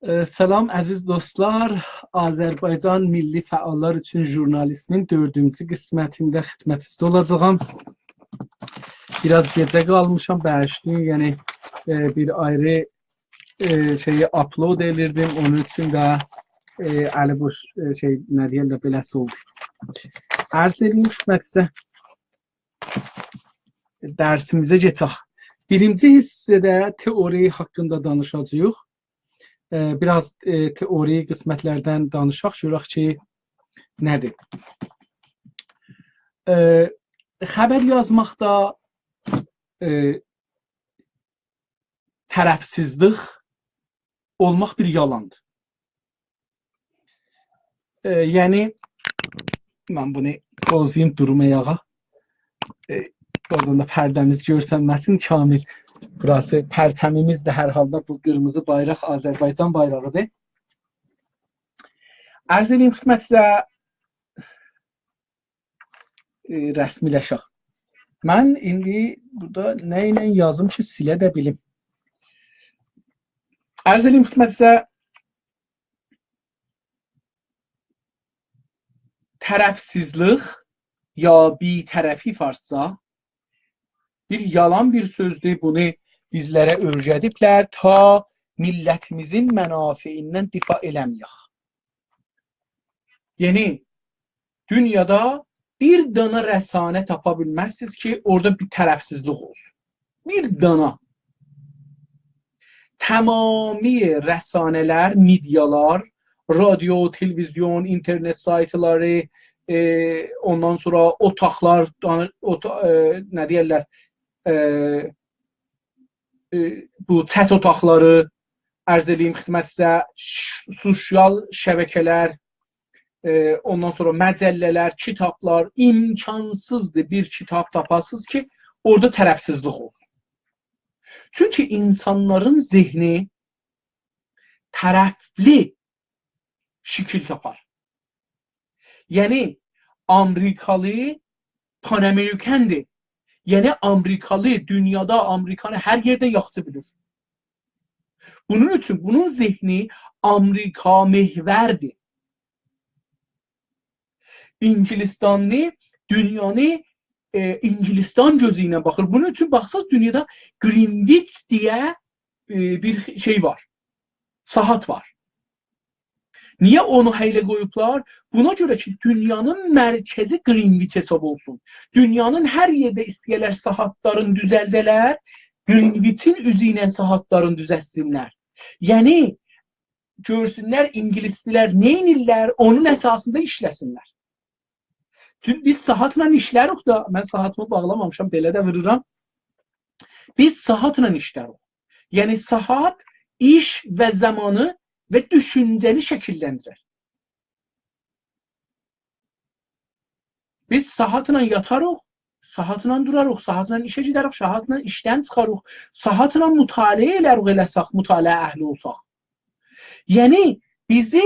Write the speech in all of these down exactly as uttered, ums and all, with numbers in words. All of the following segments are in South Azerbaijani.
ائ، سلام، عزیز دوستلار. آذربایجان میللی فعاللار اوچون ژورنالیسمین دؤردونجو قسمتینده خدمتینیزده اولاجاغام. بیر آز گئجه قالمیشام، باغیشلایین. یعنی، ائ، بیر آیری، ائ، شئیی آپلود ائدیردیم، اونون اوچون ده، ائ، الی بوش، ائ، شئی، نه دئیرلر، بئله‌سی اولدو. عرض ائدییم خدمتینیزه، درسیمیزه کئچک. بیرینجی حیصه‌ده تئوری حاقیندا دانیشاجاغیق. ائ، بیر آز، ائ، تئوری قسمتلردن دانیشاق، گؤرک کی، نه‌دیر؟ ائ، خبر یازماقدا، ائ، طرفسیزلیک اولماق بیر یالاندیر. ائ، یعنی، من بونو پوزلاییم دوروم آیاغا. ائ، اورادان دا پرده‌میز گؤرسنمه‌سین کامل. بوراسی پرچمیمیز ده هر حالدا بو قیرمیزی بایراق، آذربایجان بایراغیدیر. عرض ائدییم خدمتینیزه، ائ، رسمی‌لشک. من ایندی بورادا نه ایله یازیم کی، سیله ده بیلیم. عرض ائدییم خدمتینیزه، طرفسیزلیک یا بی‌طرفی فارسجا بیر یالان بیر سؤزدور. بونو بیزلره اؤیره‌دیبلر تا میللتیمیزین منافعیندن دفاع ائله‌مه‌یک. یعنی، دونیادا بیر دانا رسانه تاپا بیلمزسینیز کی، اورادا بیر طرفسیزلیک اولسون. بیر دانا. تمامی رسانه‌لر، مئدیالار، رادیو، تلویزیون، اینترنت سایتلاری، ائ، اوندان سونرا اوتاقلار، دان-، اوتا-، ائ، نه دئیرلر، ائ، ائ، بو چت اوتاقلاری، عرض ائله‌ییم خدمتینیزه، ش-، سوسیال شبکه‌لر، ائ، اوندان سونرا مجله‌لر، کیتابلار، امکانسیزدیر بیر کیتاب تاپاسینیز کی، اورادا طرفسیزلیک اولسون. چونکی اینسانلارین ذهنی طرفلی شکیل تاپار. یعنی، آمریکالی پان‌آمریکندیر. یعنی، آمریکالی دونیادا آمریکانی هر یئرده یاخشی بیلیر. بونون اوچون بونون ذهنی آمریکا محوردیر. اینگیلیستانلی دونیانی، ائ، اینگیلیستان گؤزو ایله باخیر. بونون اوچون باخساز، دونیادا گرینویچ دئیه، ائ، بیر شئی وار. ساعات وار. نییه اونو هئله قویوبلار؟ بونا گؤره کی، دونیانین مرکزی گرینویچ حساب اولسون. دونیانین هر یئرده ایسته‌یه‌لر ساعاتلارین دوزلده‌لر، گرینویچین اوزو ایله ساعاتلارین دوزلتسینلر. یعنی، گؤرسونلر اینگیلیسلیلر نه ائدیرلر، اونون اساسیندا ایشله‌سینلر. چونکی بیز ساعاتلا ایشله‌ریک دا، من ساعاتیمی باغلامامیشام، بئله ده وورورام. بیز ساعاتلا ایشله‌ریک. یعنی، ساعات ایش و زامانی و دوشونجه‌نی شکیللندیرر. بیز ساعاتلا یاتاریق، ساعاتلا دوراریق، ساعاتلا ایشه گئده‌ریک، ساعاتلا ایشدن چیخاریق، ساعاتلا مطالعه ائله‌ریک، ائله‌سک، مطالعه اهلی اولساق. یعنی، بیزی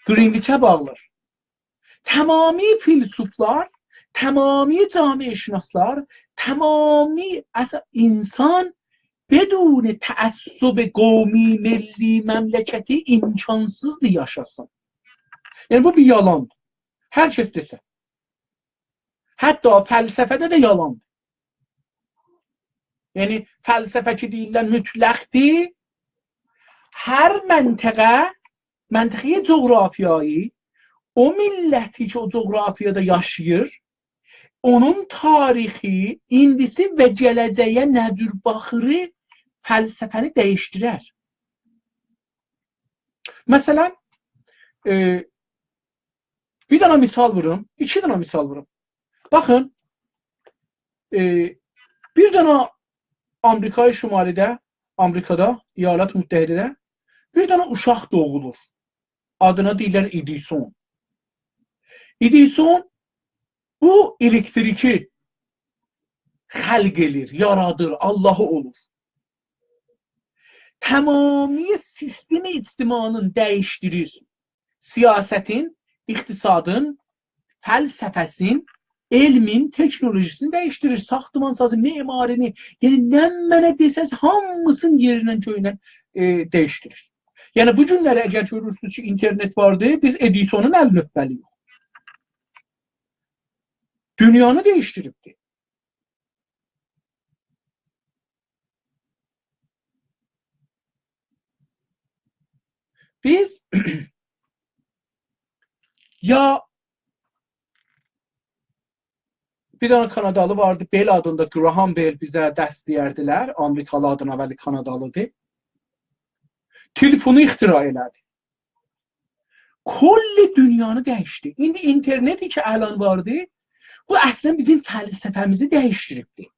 گرینویچه باغلیر. تمامی فیلسوفلار، تمامی جامعه‌شناسلار، تمامی اص-، اینسان بدون تعصب قومی، ملی، مملکتی امکانسیزدیر یاشاسین. یعنی، بو بیر یالاندیر. هر کس دئسه. حتی فلسفه‌ده ده یالاندیر. یعنی، فلسفه کی دئییرلر مطلقدیر، هر منطقه، منطقه‌ی جغرافیایی، او میللتی کی، او جغرافیادا یاشاییر، اونون تاریخی، ایندیسی و گله‌جه‌یه نه جور باخیری فلسفه‌نی دییشدیرر. مثلا، ائ، بیر دنه مثال ووروم، ایکی دنه مثال ووروم. باخین، ائ، بیر دنه آمریکای شمالی‌ده، آمریکادا، ایالات متحده‌ده بیر دنه اوشاق دوغولور. آدینا دئییرلر ادیسون. ادیسون بو الکتریکی خلق ائله‌ییر، یارادیر، آللاهی اولور. تمامی سیستم اجتماعینی دییشدیریر. سیاستین، اقتصادین، فلسفه‌سین، علمین، تکنولوژی‌سینی دییشدیریر. ساختمان‌سازی، معماری‌نی، یعنی نمنه دئسز، هامیسینی یئریندن گؤیوندن، ائ، دییشدیریر. یعنی، بو گونلری اگر گؤرورسونوز کی، اینترنت واردی، بیز ادیسونون الینی اؤپمه‌لی‌ییک. دونیانی دییشدیریبدی. بیز یا بیر دنه کانادالی واردی، بل آدیندا، گراهام بل، بیزه درس دئیردیلر. آمریکالی آدینا، ولی کانادالی‌دیر. تلفونو اختراع ائله‌دی. کل دونیانی دییشدی. ایندی اینترنتی کی الان واردی، بو اصلا بیزیم فلسفه‌میزی دییشدیریبدی.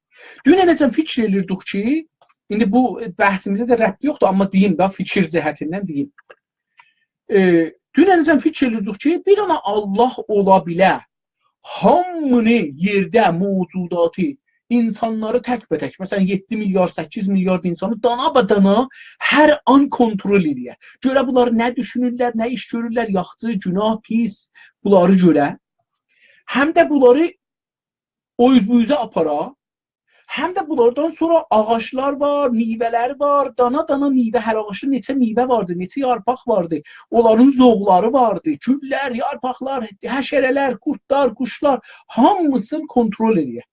دوننه‌جن فیکیر ائدیردیک کی، ایندی بو بحثیمیزه ده ربطی یوخدور، آمما دئییم ده، فیکیر جهتیندن دئییم. ائ، دوننه‌جن فیکیر ائدیردیک کی، بیر دنه الله اولا بیله، هامینی یئرده موجوداتی، اینسانلاری تک‌به‌تک، مثلا، یئددی میلیارد، سککیز میلیارد اینسانی دانا به دانا هر آن کنترل ائله‌یه. گؤره بونلار نه دوشونورلر، نه ایش گؤرورلر، یاخشی، گوناه، پیس، بونلاری گؤره. هم ده بونلاری او اوز بو اوزه آپارا، هم ده بونلاردان سونرا آغاجلار وار، میوه‌لر وار، دانا-دانا میوه، هر آغاجدا نئچه میوه واردی، نئچه یارپاق واردی، اونلارین زوغلاری واردی، گوللر، یارپاقلار، حشره‌لر، قوردلار، قوشلار، هامیسینی کنترل ائله‌یه.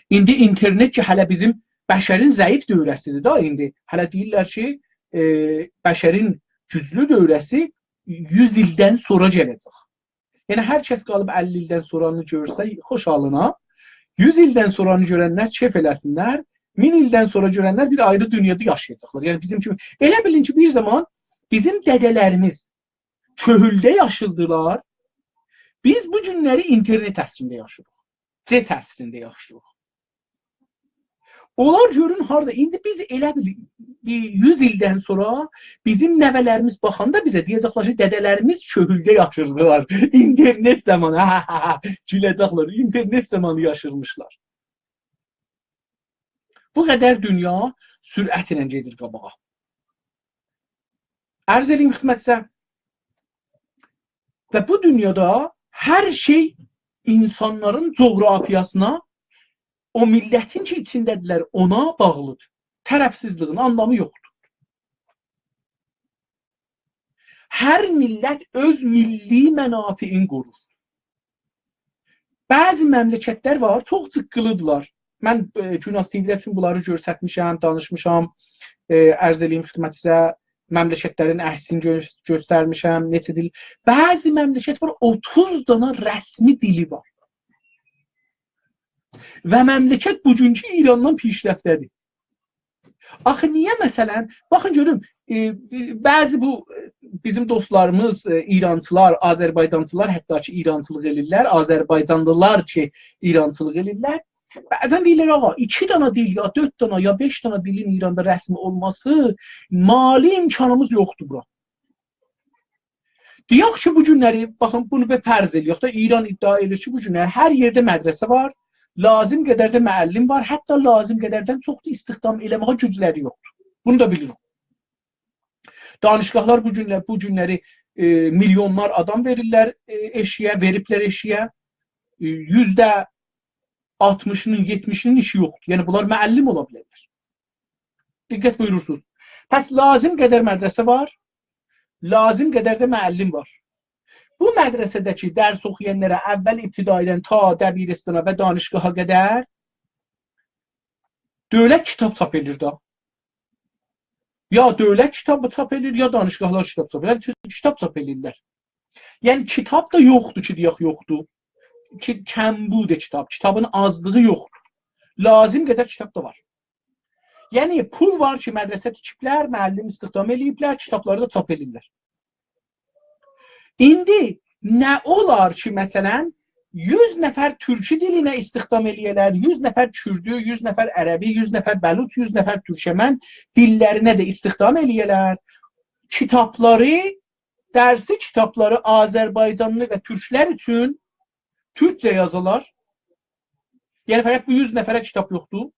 ایندی اینترنت کی، هله بیزیم بشرین ضعیف دوره‌سی‌دیر دا ایندی. هله دئییرلر کی، ائ، بشرین گوجلو دوره‌سی یوز ایلدن سونرا گله‌جک. یعنی، هر کس قالیب اللی ایلدن سونرانی گؤرسه، خوش حالینا. یوز ایلدن سونرانی گؤرنلر کئف ائله‌سینلر، مین ایلدن سونرا گؤرنلر بیر آیری دونیادا یاشایاجاقلار. یعنی، بیزیم کیمی، ائله بیلین کی، بیر زامان بیزیم دده‌لریمیز کؤهولده یاشیردیلار، بیز بو گونلری اینترنت عصرینده یاشاییریق. جت عصرینده یاشاییریق. اونلار گؤرون هاردا. ایندی بیز ائله بیل، بیر یوز ایلدن سونرا بیزیم نوه‌لریمیز باخاندا بیزه دئیه‌جکلر کی، دده‌لریمیز کؤهولده یاشیردیلار. اینترنت زامانی، هه، هه، هه، هه، گوله‌جکلر. اینترنت زامانی یاشیرمیشلار. بو قدر دونیا سرعتله گئدیر قاباغا. عرض ائله‌ییم خدمتینیزه. و بو دونیادا هر شئی اینسانلارین جغرافیاسینا، او میللتین کی، ایچینده‌دیرلر، اونا باغلی‌دیر. طرفسیزلیگین آنلامی یوخدور. هر میللت اؤز میللی منافعینی قورور. بعضی مملکتلر وار، چوخ جیققیلی‌دیرلار. من، ائ، گوناز تی‌وی‌ده چون بونلاری گؤسترمیشم، دانیشمیشام، ائ، عرض ائله‌ییم خدمتینیزه، مملکتلرین عکسینی گؤ-، گؤسترمیشم، نئچه دیل. بعضی مملکت وار، اوتوز دانا رسمی دیلی وار. و مملکت بوگونکو ایراندان پیشرفته‌دیر. آخی نییه، مثلا، باخین گؤرون، ائ، ائ، بعضی بو، ائ، بیزیم دوستلاریمیز، ائ، ایرانچیلار، آذربایجانچیلار، حتی کی، ایرانچیلیق ائله‌ییرلر، آذربایجانلیلار کی، ایرانچیلیق ائله‌ییرلر، بعضا دئییرلر، «آغا، ایکی دانا دیل، یا دؤرد دانا، یا بئش دانا دیلین ایراندا رسمی اولماسی، مالی امکانیمیز یوخدور بورا.» دئیک کی، بو گونلری، باخین، بونو بیر فرض ائله‌یک دا، ایران ادعا ائدیر کی، بو گونلری هر یئرده مدرسه وار، لازیم قدر ده معلم وار، حتی لازیم قدردن چوخ دا استخدام ائله‌مه‌یه گوجلری یوخدور. بونو دا بیلیریک. دانشگاهلار بو گونلر، بو گونلری، ائ، میلیونلار آدام وئریرلر، ائ، ائشییه، وئریبلر ائشییه. ائ، یوزده آلتمیشینین، یئتمیشینین ایشی یوخدور. یعنی، بونلار معلم اولا بیلرلر. دقت بویورورسونوز. پس لازیم قدر مدرسه وار، لازیم قدر ده معلم وار. بو مدرسه‌ده کی، درس اوخویانلارا اول ابتدایی‌دن تا دبیرستانا و دانشگاها قدر دؤولت کیتاب چاپ ائدیر دا. یا دؤولت کیتابی چاپ ائدیر، یا دانشگاهلار کیتاب چاپ ائدیر. یعنی، کیتاب چاپ ائدیرلر. یعنی، کیتاب دا یوخدور کی، دئیک، یوخدور. کی، کمبود کیتاب، کیتابین آزلیغی یوخدور. لازیم قدر کیتاب دا وار. یعنی، پول وار کی، مدرسه تیکیبلر، معلم استخدام ائله‌ییبلر، کیتابلاری دا چاپ ائله‌ییرلر. ایندی نه اولار کی، مثلا، یوز نفر تورکی دیلینه استخدام ائله‌یه‌لر، یوز نفر کوردو، یوز نفر عربی، یوز نفر بلوچ، یوز نفر تورکمن دیللرینه ده استخدام ائله‌یه‌لر. کیتابلاری، درسی کیتابلاری آذربایجانلی و تورکلر اوچون تورکجه یازالار. یعنی، فقط بو یوز نفره کیتاب یوخدور.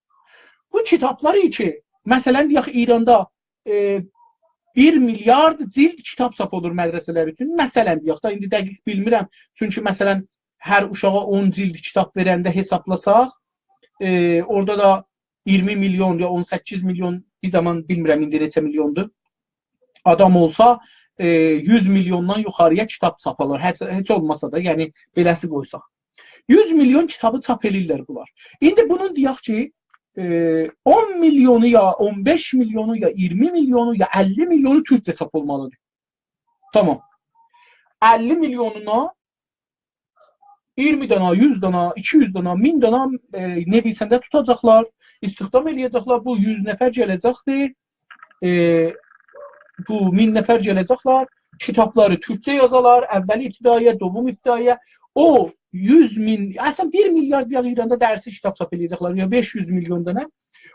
بو کیتابلاری کی، مثلا، دئیک، ایراندا، ائ، بیر میلیارد جلد کیتاب چاپ اولور مدرسه‌لر اوچون. مثلا، دئیک دا، ایندی دقیق بیلمیرم. چونکی، مثلا، هر اوشاغا اون جلد کیتاب وئرنده حسابلاساق، ائ، اورادا دا اییرمی میلیون یا اون سککیز میلیون، بیر زامان بیلمیرم ایندی نئچه میلیوندور. آدام اولسا، ائ، یوز میلیوندان یوخاری‌یا کیتاب چاپ اولار. هئچ، هئچ اولماسا دا، یعنی بئله‌سی قویساق. یوز میلیون کیتابی چاپ ائله‌ییرلر بونلار. ایندی بونون دئیک کی، ائ، اون میلیونو یا اون بئش میلیونو یا اییرمی میلیونو یا اللی میلیونو تورکجه چاپ اولمالیدیر. تامام. اللی میلیونونا اییرمی دانا، یوز دانا، ایکی یوز دانا، مین دانا، ائ، نویسنده توتاجاقلار، استخدام ائله‌یه‌جکلر. بو یوز نفر گله‌جکدیر. ائ، بو مین نفر گله‌جکلر، کیتابلاری تورکجه یازالار، اول ابتدایی‌یه، دوم ابتدایی‌یه. او یوز مین، اصلاً بیر میلیارد یا ایراندا درسی کیتاب چاپ ائله‌یه‌جکلر، یا بئش یوز میلیون دانا.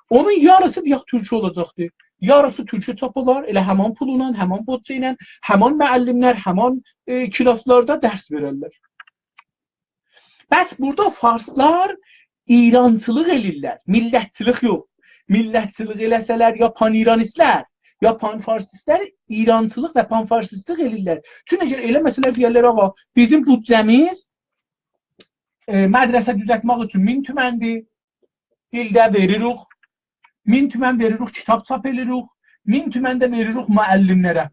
اونون یاریسی دئیک تورکجه اولاجاقدیر. یاریسی تورکجه چاپ اولار، ائله همان پولونان، همان بودجه ایله، همان معلم‌لر، همان، ائ، کلاسلاردا درس وئررلر. بس بورادا فارسلار ایرانچیلیق ائله‌ییرلر، میللتچیلیک یوخ. میللتچیلیک ائله‌سه‌لر، یا پان‌ایرانیست‌لر، یا پان‌فارسیست‌لر ایرانچیلیق و پان‌فارسیستلیک ائله‌ییرلر. چونکی اگر ائله‌مه‌سه‌لر، دئیرلر: «آقا، بیزیم بودجه‌میز، ائ، مدرسه دوزلتمک اوچون مین تومندیر، ایلده وئریریک، مین تومن وئریریک، کیتاب چاپ ائله‌ییریک، مین تومن ده وئریریک معلم‌لره.»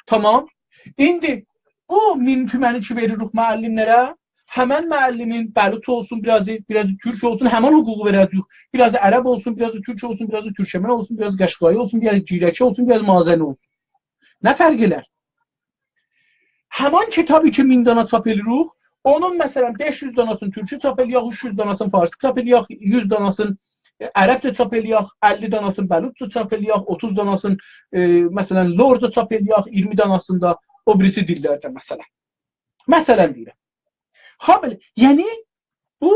تامام. ایندی بو مین تومنی کی وئریریک معلم‌لره، همن معلمین بلوچ اولسون، بیر آزی، بیر آزی تورک اولسون، همان حقوقو وئره‌جه‌ییک. بیر آزی عرب اولسون، بیر آزی تورک اولسون، بیر آزی تورکمن اولسون، بیر آزی قشقایی اولسون، بیر آزی گیلکی اولسون، بیر آزی مازنی اولسون. نه فرق ائلر؟ همان کیتابی کی مین دانا چاپ ائله‌ییریک، اونون، مثلاً، بئش یوز داناسینی تورکجه چاپ ائله‌یک، اوچ یوز داناسینی فارسی چاپ ائله‌یک، یوز داناسینی، ائ، عربجه چاپ ائله‌یک، اللی داناسینی بلوچجا چاپ ائله‌یک، اوتوز داناسینی، ائ، مثلاً، لورجا چاپ ائله‌یک، اییرمی داناسینی دا او بیریسی دیللرده، مثلاً. مثلاً دئییرم. ها، بئله. یعنی، بو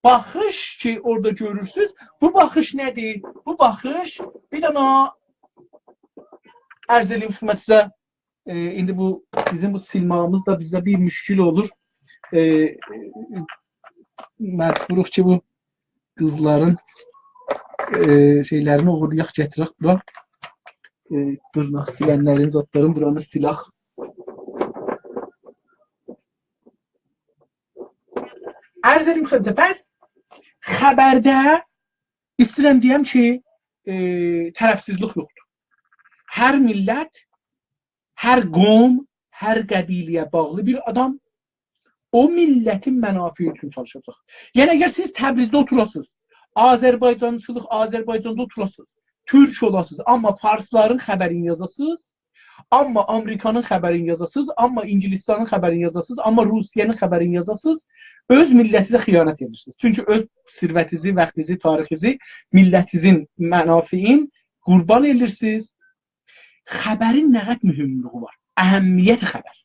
باخیش کی اورادا گؤرورسوز، بو باخیش نه‌دیر؟ بو باخیش، بیر دانا، عرض ائله‌ییم خدمتینیزه، ائ، ایندی بو، بیزیم بو سیلماغیمیز دا بیزه بیر مشکل اولور. ائ، مجبوروق کی بو قیزلارین، ائ، شئیلرینی اوغورلایاق، گتیرک بورا. ائ، دیرناق سیلنلرین، زادلارین، بورانی سیلک. عرض ائدیم خدمتینیزه، پس خبرده ایسته‌ییرم دئیم کی، ائ، طرفسیزلیک یوخدور. هر میللت، هر قوم، هر قبیله‌یه باغلی بیر آدام او میللتین منافعی اوچون چالیشاجاق. یعنی، اگر سیز تبریزده اوتوراسینیز، آذربایجانچیلیق، آذربایجاندا اوتوراسینیز، تورک اولاسینیز، آمما فارسلارین خبرینی یازاسینیز، آمما آمریکانین خبرینی یازاسینیز، آمما انگلستانین خبرینی یازاسینیز، آمما روسیه‌نین خبرینی یازاسینیز، اؤز میللتینیزه خیانت ائدیرسینیز. چونکی اؤز ثروتینیزی، واختینیزی، تاریخینیزی، میللتینیزین منافعین قوربان ائدیرسینیز. خبرین نه قدر مهملوگو وار؟ اهمیت خبر.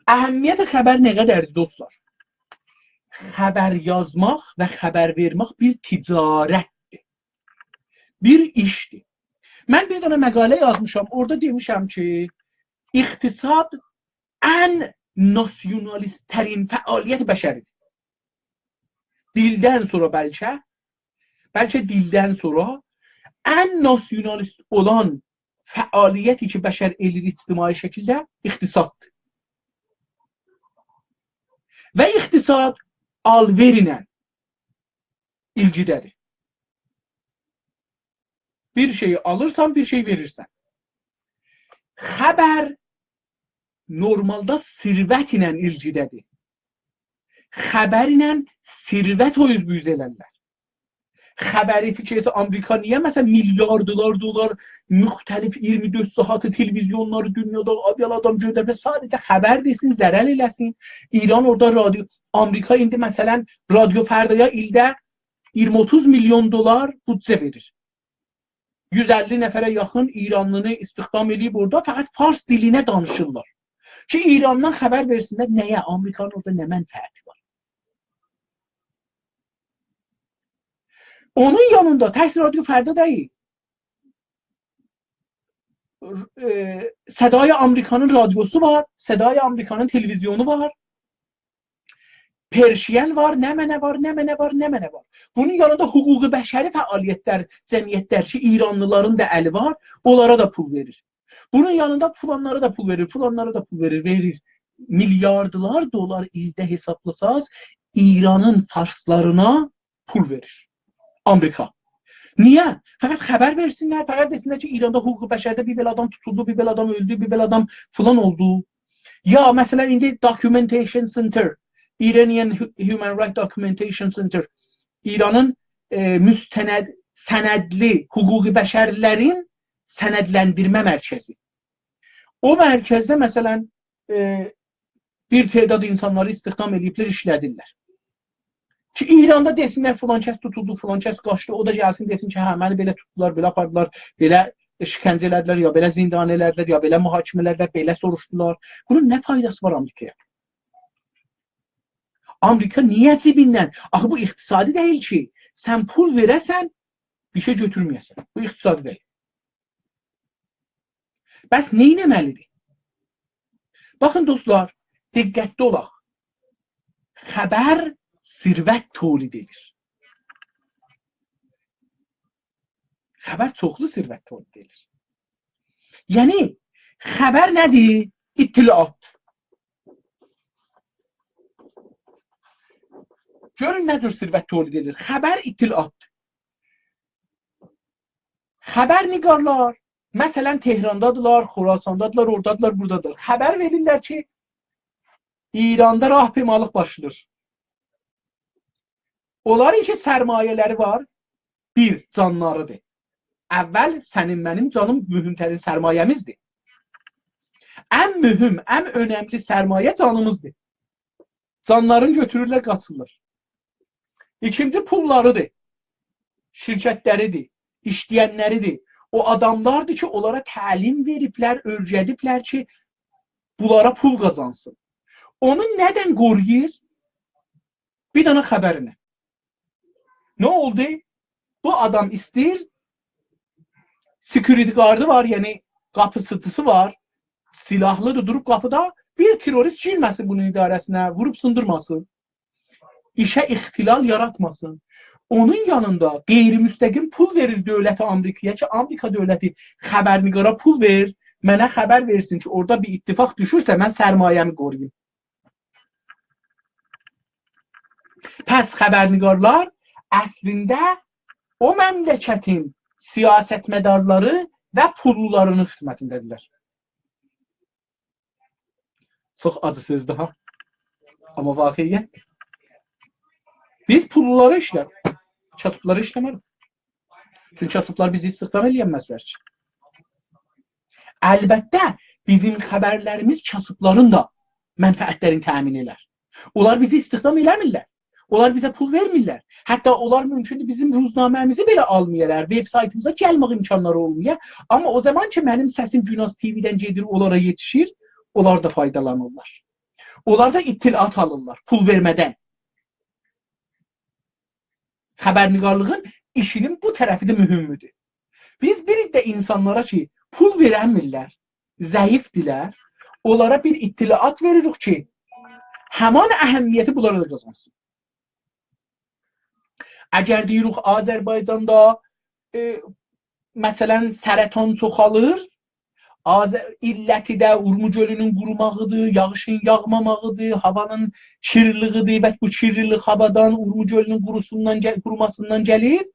اهمیت خبر نه قدردیر، دوستلار؟ خبر یازماق و خبر وئرمک بیر تجارتدیر. بیر ایشدیر. من بیر دنه مقاله یازمیشام، اورادا دئمیشم کی، اقتصاد ان ناسیونالیست‌ترین فعالیت بشری‌دیر. دیلدن سونرا بلکه، بلکه دیلدن سونرا ان ناسیونالیست اولان فعالیتی کی بشر ائله‌ییر اجتماعی شکیلده، اقتصاددیر. و اقتصاد آلوئر ایله ایلگیده‌دیر. بیر شئیی آلیرسان، بیر شئی وئریرسن. خبر نورمالدا ثروت ایله ایلگیده‌دیر. خبر ایله ثروت او اوز بو اوز ائلرلر. خبری فیکیر ائتسه، آمریکا نییه، مثلا، میلیاردلار دلار مختلف اییرمی دؤرد ساعاتی تلویزیونلاری دونیادا، آبیال آدام گؤردوره، ساده‌جه خبر دئسین، ضرر ائله‌سین؟ ایران اورادا رادیو، آمریکا ایندی، مثلا، رادیو فردایا ایلده اییرمی اوتوز میلیون دلار بودجه وئریر. یوز اللی نفره یاخین ایرانلینی استخدام ائله‌ییب اورادا، فقط فارس دیلینه دانیشیرلار. کی ایراندان خبر وئرسینلر، نه‌یه؟ آمریکانین اورادا نه منفعتی وار؟ اونون یانیندا تک رادیو فردا دئییل. ائ، صدای آمریکانین رادیوسو وار، صدای آمریکانین تلویزیونو وار، پرشین وار، نمنه وار، نمنه وار، نمنه وار. بونون یانیندا حقوق بشری فعالیت‌لر، جمعیت‌لر کی ایرانلیلارین دا الی وار، اونلارا دا پول وئریر. بونون یانیندا فلانلارا دا پول وئریر، فلانلارا دا پول وئریر، وئریر. میلیاردلار دلار ایلده حسابلاساز، ایرانین پول وئریر. آمریکا. نییه؟ فقط خبر وئرسینلر، فقط دئسینلر کی، ایراندا حقوق بشرده بیر بئله آدام توتولدو، بیر بئله آدام اؤلدو، بیر بئله آدام فلان اولدو. یا مثلا، ایندی Documentation Center، Iranian Hu-، Human Rights Documentation Center، ایرانین، ائ، مستند، سندلی حقوق بشرلرین سندلندیرمه مرکزی. او مرکزده، مثلا، ائ، بیر تعداد اینسانلاری استخدام ائله‌ییبلر، ایشله‌دیرلر. کی، ایراندا دئسینلر، فلان کس توتولدو، فلان کس قاچدی، او دا گلسین، دئسین کی، هه، منی بئله توتدولار، بئله آپاردیلار، بئله شکنجه ائله‌دیلر، یا بئله زندانی ائله‌دیلر، یا بئله محاکمه ائله‌دیلر، بئله سوروشدولار. بونون نه فایداسی وار آمریکایا؟ آمریکا نییه جیبیندن؟ آخی بو اقتصادی دئییل کی، سن پول وئره‌سن، بیر شئی گؤتورمه‌یه‌سن. بو اقتصادی دئییل. بس نه ائتمه‌لیدیر؟ باخین دوستلار، دقتلی اولاق. خبر ثروت تولید ائدیر. خبر چوخلو ثروت تولید ائدیر. یعنی، خبر نه‌دیر؟ اطلاعات. گؤرون نه جور ثروت تولید ائدیر. خبر اطلاعات. خبرنگارلار، مثلا، تهراندادیلار، خراساندادیلار، اورادادیلار، بورادادیلار. خبر وئریرلر کی، ایراندا راهپیمالیق باشلاییر. اونلارین کی سرمایه‌لری وار، بیر، جانلاریدیر. اول سنین، منیم جانیم مهم‌ترین سرمایه‌میزدیر. ان مهم، ان اؤنملی سرمایه جانیمیزدیر. جانلارینی گؤتورورلر، قاچیرلار. ایکینجی، پوللاریدیر. شرکتلریدیر، ایشله‌ینلریدیر. او آداملاردیر کی، اونلارا تعلیم وئریبلر، اؤیره‌دیبلر کی، بونلارا پول قازانسین. اونو نه‌دن قورویور؟ بیر دنه خبرینن. نه اولدو؟ بو آدام ایسته‌ییر، security guardی وار، یعنی قاپیچیسی وار، سلاحلیدیر، دوروب قاپیدا، بیر تروریست گیرمه‌سین بونون اداره‌سینه، ووروب سیندیرماسین. ایشه اختلال یاراتماسین. اونون یانیندا غیرمستقیم پول وئریر دؤولت آمریکایا کی، آمریکا دؤولتی خبرنگارا پول وئر، منه خبر وئرسین کی، اورادا بیر اتفاق دوشورسه، من سرمایه‌می قورویوم. پس خبرنگارلار اصلینده او مملکتین سیاستمدارلاری و پوللولارینین خدمتینده‌دیرلر. چوخ آجی سؤزدور ها. آمما واقعیتدیر. بیز پوللولارا ایشلر، کاسیبلارا ایشله‌مه‌ریک. چونکی کاسیبلار بیزی استخدام ائلیه‌نمزلر کی. البته، بیزیم خبرلریمیز کاسیبلارین دا منفعتلرینی تأمین ائلر. اونلار بیزی استخدام ائله‌میرلر. اونلار بیزه پول وئرمیرلر. حتی اونلار مومکوندور بیزیم روزنامه‌میزی بئله آلمایالار، وب‌سایتیمیزا گلمک امکانلاری اولمایا. آمما او زامان کی، منیم سسیم گوناز تی‌وی‌دن گئدیر، اونلارا یئتیشیر، اونلار دا فایدالانیرلار. اونلار دا اطلاعات آلیرلار، پول وئرمه‌دن. خبرنگارلیغین ایشینین بو طرفی ده مهمدور. بیز بیر عده اینسانلارا کی، پول وئرنمیرلر، ضعیفدیرلر، اونلارا بیر اطلاعات وئریریک کی، همان اهمیتی بونلارا دا قازانسین. اگر دئییریک آذربایجاندا، ائ، مثلا، سرطان چوخالیر، آذ-، علتی ده اورمو گؤلونون قوروماغیدیر، یاغیشین یاغماماغیدیر، هاوانین کیرلیلیگیدیر و بو کیرلیلیک هاوادان، اورمو گؤلونون قوروسوندان گل-، قوروماسیندان گلیر.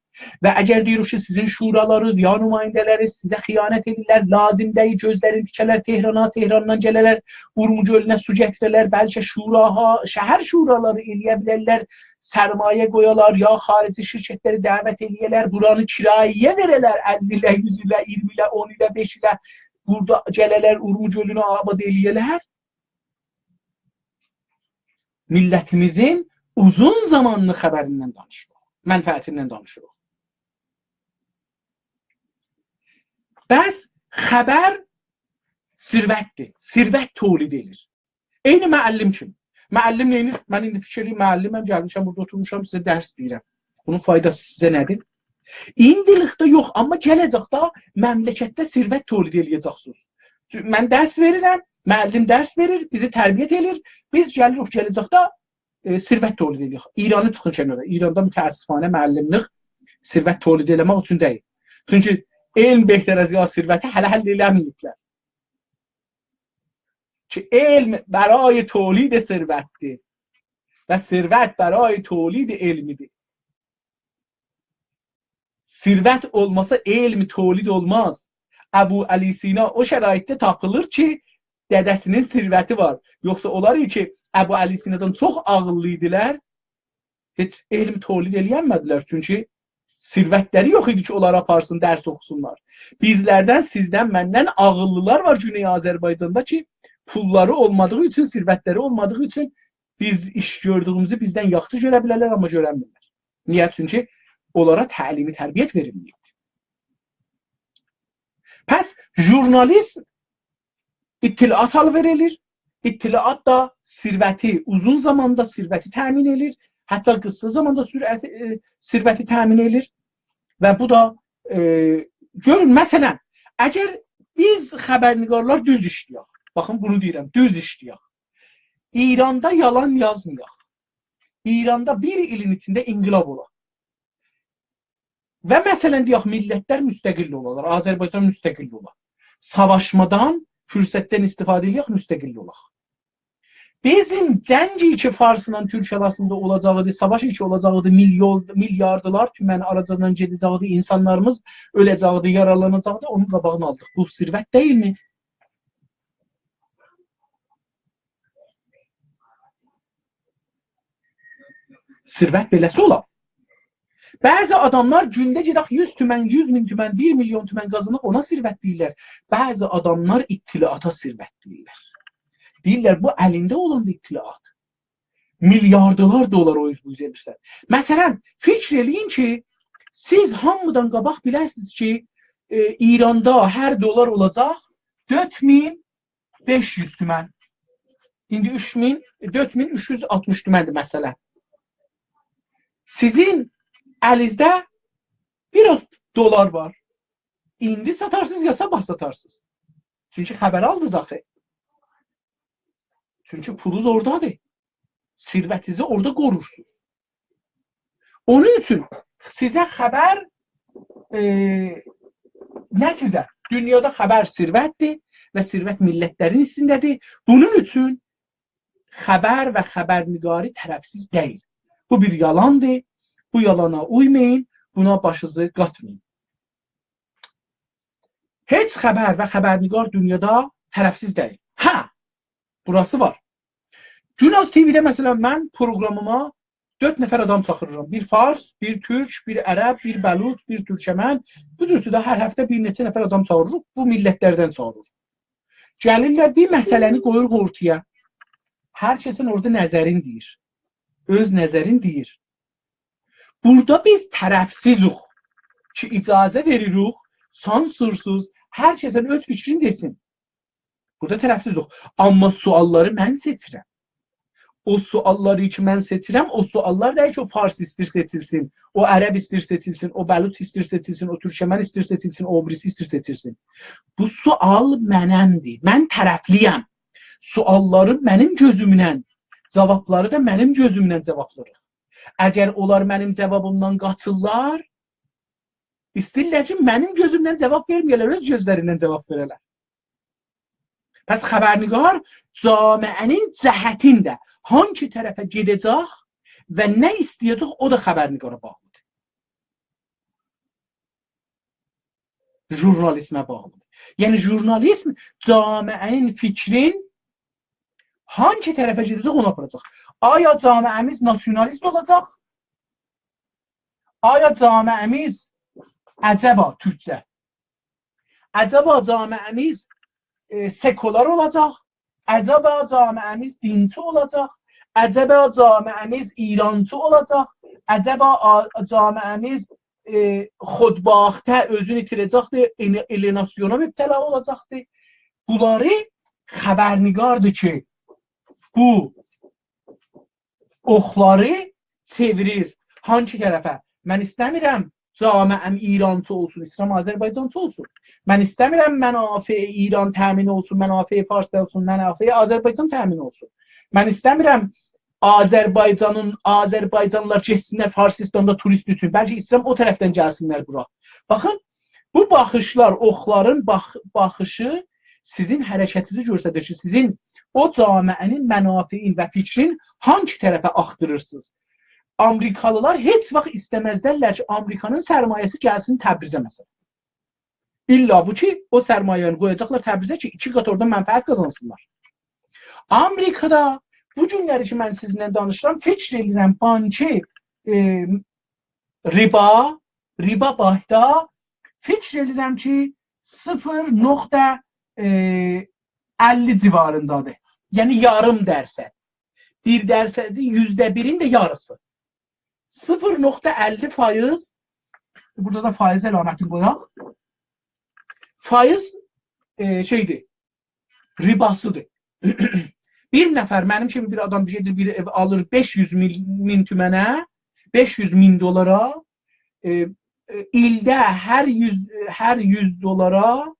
و اگر دئییریک کی، سیزین شورالارینیز، یا نماینده‌لرینیز سیزه خیانت ائدیرلر، لازیم دئییل، گؤزلرینی تیکه‌لر تهرانا، تهراندان گله‌لر، اورمو گؤلونه سو گتیره‌لر، بلکه شوراها، شهر شورالاری ائلیه بیلرلر، سرمایه قویالار، یا خارجی شرکتلری دعوت ائلیه‌لر، بورانی کرایه‌یه وئره‌لر، اللی ایله، یوز ایله، اییرمی ایله، اون ایله، بئش ایله، بورادا گله‌لر، اورمو گؤلونو آباد ائلیه‌لر. میللتیمیزین اوزون زامانلی خبریندن دانیشیریق، منفعتیندن دانیشیریق. پس خبر ثروتدیر، ثروت تولید ائدیر. عینی معلم کیمی. معلم نئینیر؟ من ایندی فیکیر ائله‌ییم، معلمم، گلمیشم، بورادا اوتورموشام، سیزه درس دئییرم. بونون فایداسی سیزه نه‌دیر؟ ایندیلیکده یوخ، آمما گله‌جکده مملکتده ثروت تولید ائلیه‌جکسینیز. چونکی من درس وئریرم، معلم درس وئریر، بیزی تربیت ائله‌ییر. بیز گلیریک گله‌جکده، ائ، ثروت تولید ائلییریک. ایرانی چیخین کنارا. ایراندا متأسفانه معلملیک ثروت تولید ائله‌مک اوچون دئییل. چونکی علم بهتر از یا ثروتی هله حل ائله‌مه‌ییبلر. کی علم برای تولید ثروتدیر و ثروت برای تولید علمدیر. ثروت اولماسا علم تولید اولماز. ابوعلی سینا او شرایطده تاپیلیر کی، دده‌سینین ثروتی وار. یوخسا اونلار کی، ابوعلی سینادان چوخ عاغیللی ایدیلر، هئچ علم تولید ائلیه‌نمه‌دیلر. چونکی ثروتلری یوخ ایدی کی، اونلاری آپارسین، درس اوخوسونلار. بیزلردن، سیزدن، مندن عاغیللیلار وار گونئی آذربایجاندا کی، پوللاری اولمادیغی اوچون، ثروتلری اولمادیغی اوچون بیز ایش گؤردویوموزو بیزدن یاخشی گؤره بیلرلر، آمما گؤرنمیرلر. نییه؟ چونکی اونلارا تعلیم تربیت وئریلمه‌ییبدیر. پس ژورنالیسم اطلاعات آل‌وئر ائله‌ییر. اطلاعات دا ثروتی، اوزون زاماندا ثروتی تأمین ائله‌ییر. حتی قیسا زاماندا سرعت، ائ، ثروتی تأمین ائله‌ییر. و بو دا، ائ، گؤرون، مثلا، اگر بیز خبرنگارلار دوز ایشله‌یک، باخین، بونو دئییرم، دوز ایشله‌یک، ایراندا یالان یازمایاق، ایراندا بیر ایلین ایچینده انقلاب اولا و، مثلا، دئیک، میللتلر مستقل اولالار، آذربایجان مستقل اولا. ساواشمادان، فرصتدن استفاده ائله‌یک، مستقل اولاق. بیزیم جنگی کی، فارسلا تورک آراسیندا اولاجاقدی، ساواشی کی اولاجاقدی، میلیون، میلیاردلار تومن آراجادان گئده‌جکدی، اینسانلاریمیز اؤله‌جکدی، یارالاناجاقدی، اونون قاباغینی آلدیق. بو ثروت دئییلمی؟ ثروت بئله‌سی اولا. بعضی آداملار گونده گئدک یوز تومن، یوز مین تومن، بیر میلیون تومن قازاناق، اونا ثروت دئییرلر. بعضی آداملار اطلاعاتا ثروت دئییرلر. دئییرلر، بو الینده اولان اطلاعات. میلیاردلار دلار او اوز بو اوز ائدیرسن. مثلا، فیکر ائله‌یین کی، سیز هامیدان قاباق بیلرسینیز کی، ائ، ایراندا هر دلار اولاجاق دؤرد مین بئش یوز تومن. ایندی اوچ مین، دؤرد مین اوچ یوز آلتمیش تومندیر، مثلا. سیزین الینیزده بیر آز دلار وار. ایندی ساتارسینیز، یا صاباح ساتارسینیز؟ چونکی خبر آلدینیز آخی. چونکی پولونوز اورادادیر. ثروتینیزی اورادا قورورسونوز. اونون اوچون سیزه خبر، ائ، نه سیزه؟ دونیادا خبر ثروتدیر و ثروت میللتلرین ایچینده‌دیر. بونون اوچون خبر و خبرنگاری طرفسیز دئییل. بو بیر یالاندیر. بو یالانا اویمایین، بونا باشینیزی قاتمایین. هئچ خبر و خبرنگار دونیادا طرفسیز دئییل. هه، بوراسی وار. گوناز تی‌وی‌ده، مثلا، من پروگرامیما دؤرد نفر آدام چاغیریرام. بیر فارس، بیر تورک، بیر عرب، بیر بلوچ، بیر تورکمن. بو جور ده هر هفته بیر نئچه نفر آدام چاغیریریق. بو میللتلردن چاغیریریق. گلیرلر، بیر مسئله‌نی قویوروق اورتایا. هر کسین اورادا نظرین دئییر. اؤز نظرین دئییر. بورادا بیز طرفسیزوق کی، اجازه وئریروق سانسورسوز هر کسین اؤز فیکرینی دئسین. بورادا طرفسیزوق. آمما سؤاللاری من سئچیرم. او سؤاللاری کی، من سئچیرم، او سؤاللار دئییل کی، او فارس ایستیر سئچیلسین، او عرب ایستیر سئچیلسین، او بلوچ ایستیر سئچیلسین، او تورکمن ایستیر سئچیلسین، او بیریسی ایستیر سئچیلسین. بو سؤال منن‌دیر. من طرفلی‌یم. سؤاللاری منیم گؤزومدن، جاوابلاری دا منیم گؤزومدن جاوابلاییریق. اگر اونلار منیم جاوابیمدان قاچیرلار، ایسته‌ییرلر کی، منیم گؤزومدن جاواب وئرمه‌یه‌لر، اؤز گؤزلریندن جاواب وئره‌لر. پس خبرنگار جامعه‌نین جهتینده هانگی طرفه گئده‌جک و نه ایسته‌یه‌جک، او دا خبرنگارا باغلیدیر. ژورنالیسمه باغلیدیر. یعنی، ژورنالیسم جامعه‌نین فیکرین هانگی طرفه گئده‌جک، اونو آپاراجاق. آیا جامعه‌میز ناسیونالیست اولاجاق؟ آیا جامعه‌میز، عجبا، تورکجه، عجبا جامعه‌میز، ائ، سکولار اولاجاق؟ عجبا جامعه‌میز دینچی اولاجاق؟ عجبا جامعه‌میز ایرانچی اولاجاق؟ عجبا آ-، جامعه‌میز، ائ، خودباخته، اؤزونو ایتیره‌جکدیر، الی-، الیناسیونا مبتلا اولاجاقدیر؟ بونلاری خبرنگاردیر کی، بو اوخلاری چئویریر. هانگی طرفه؟ من ایسته‌میرم جامعه‌م ایرانچی اولسون، ایسته‌ییرم آذربایجانچی اولسون. من ایسته‌میرم منافع ایران تأمین اولسون، منافع فارس اولسون، منافع آذربایجان تأمین اولسون. من ایسته‌میرم آذربایجانین، آذربایجانلیلار گئتسینلر فارسیستاندا توریست اوچون. بلکه ایسته‌ییرم او طرفدن گلسینلر بورا. باخین، بو باخیشلار، اوخلارین باخ-، باخیشی سیزین حرکتینیزی گؤستریر کی، سیزین او جامعه‌نین منافعین و فیکرین هانگی طرفه آختیریرسینیز. آمریکالیلار هئچ واخت ایسته‌مزلر کی، آمریکانین سرمایه‌سی گلسین تبریزه، مثلا. الا بو کی، او سرمایه‌نی قویاجاقلار تبریزه کی، ایکی قات اورادا منفعت قازانسینلار. آمریکادا بو گونلری کی، من سیزینله دانیشیرام، فیکر ائدیرم، بانکی، ائ، ربا، ربا بانکدا، فیکر ائدیرم کی، صفر نقطه، ائ، اللی جیواریندادیر. یعنی یاریم درصد. بیر درصدی، یوزده بیرین ده یاریسی. صفر نقطه اللی فایز، بورادا دا فایز علامتینی قویاق. فایز، ائ، شئیدیر، رباسیدیر. بیر نفر، منیم کیمی بیر آدام بیر شئیدیر، بیر ائو آلیر بئش یوز مین، مین تومنه، بئش یوز مین دلارا، ائ، ائ، ایلده هر یوز، هر یوز دلارا،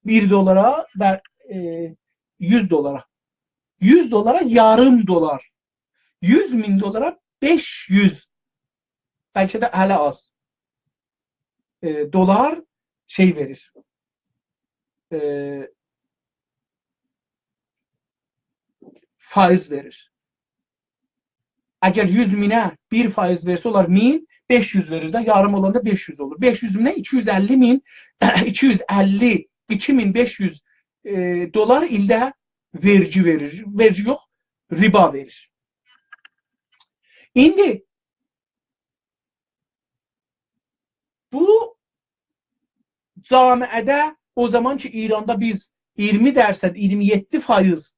بیر دلارا و، ائ، یوز دلارا. یوز دلارا یاریم دلار. یوز مین دلارا بئش یوز، بلکه ده هله آز، ائ، دلار شئی وئریر. ائ، فایز وئریر. اگر یوز مینه بیر فایز وئرسه، اولار مین، بئش یوز وئریر ده، یاریم اولاندا بئش یوز اولور. بئش یوز مینه ایکی یوز اللی مین، ایکی یوز اللی، ایکی مین بئش یوز، ائ، دلار ایلده وئرگی وئریر. وئرگی یوخ، ربا وئریر. ایندی بو جامعه‌ده او زامان کی، ایراندا بیز اییرمی درصد، اییرمی یئددی فایز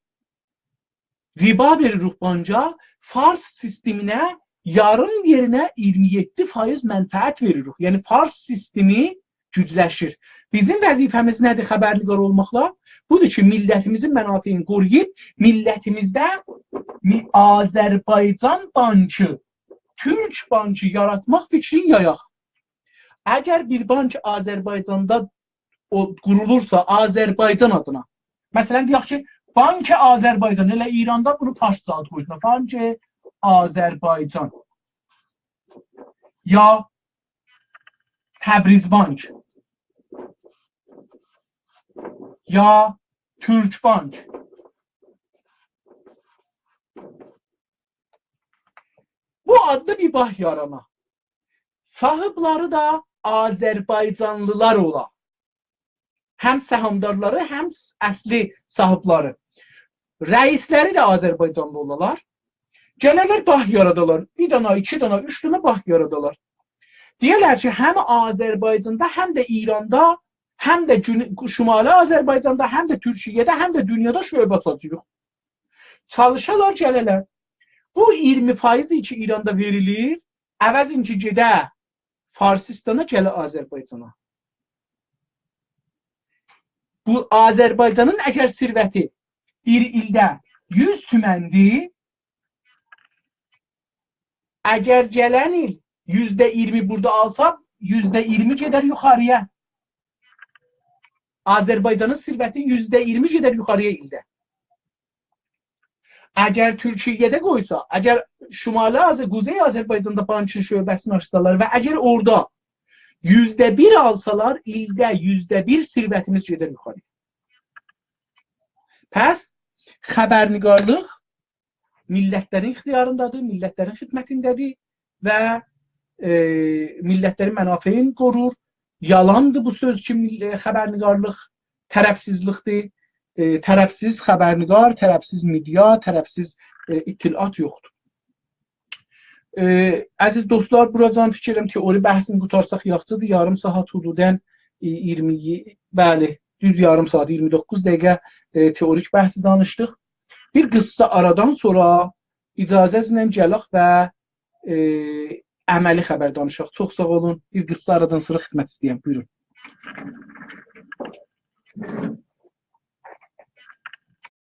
ربا وئریریک بانکا، فارس سیستمینه یاریم یئرینه اییرمی یئددی فایز منفعت وئریریک. یعنی فارس سیستمی گوجلشیر. بیزیم وظیفه‌میز نه‌دیر خبرنگار اولماقلا؟ بودور کی، میللتیمیزین منافعینی قورویوب، میللتیمیزده می-، آذربایجان بانکی، تورک بانکی یاراتماق فیکرینی یایاق. اگر بیر بانک آذربایجاندا او قورولورسا، آذربایجان آدینا، مثلا، دئیک کی، بانک آذربایجان، ائله ایراندا بونو فارسجا آد قویسونلار، بانک آذربایجان، یا تبریز بانک، یا تورک بانک. بو آدلی بیر بانک یارانا. صاحیبلری ده آذربایجانلیلار اولا. هم سهامدارلاری، هم اصلی صاحیبلری. رئیسلری ده آذربایجانلی اولالار. گله‌لر بانک یارادالار. بیر دانا، ایکی دانا، اوچ دانا بانک یارادالار. دئیه‌لر کی، هم آذربایجاندا، هم ده ایراندا، هم ده گون-، شمالی آذربایجاندا، هم ده تورکیه‌ده، هم ده دونیادا شعبه آچاجاغیق. چالیشالار، گله‌لر. بو اییرمی فایز کی، ایراندا وئریلیر، عوضین کی، گئده فارسیستانا، گله آذربایجانا. بو آذربایجانین اگر ثروتی بیر ایلده یوز تومندیر، اگر گلن ایل یوزده اییرمی بورادا آلسا، یوزده اییرمی گئدر یوخاری‌یا. آذربایجانین ثروتی یوزده اییرمی گئدر یوخاری‌یا ایلده. اگر تورکیه‌ده قویسا، اگر شمالی آذر-، قوزئی آذربایجاندا بانکین شعبه‌سینی آچسالار و اگر اورادا یوزده بیر آلسالار، ایلده یوزده بیر ثروتیمیز گئدر یوخاری. پس خبرنگارلیق میللتلرین اختیاریندادیر، میللتلرین خدمتینده‌دیر و، ائ، میللتلرین منافعینی قورور. یالاندیر بو سؤز کی، میل-، ائ، خبرنگارلیق طرفسیزلیکدیر. ائ، طرفسیز خبرنگار، طرفسیز مئدیا، طرفسیز، ائ، اطلاعات یوخدور. ائ، عزیز دوستلار، بوراجان فیکر ائدیرم تئوری بحثینی قوتارساق یاخشیدیر. یاریم ساعات حدوداً، ائ، اییرمی، بلی، دوز یاریم ساعات، اییرمی دوققوز دقیقه، ائ، تئوریک بحثی دانیشدیق. بیر قیسا آرادان سونرا اجازه‌نیزله گلک و، ائ، عملی خبر دانیشاق. چوخ ساغ اولون. بیر قیسا آرادان سونرا خدمت ایسته‌ییرم. بویورون.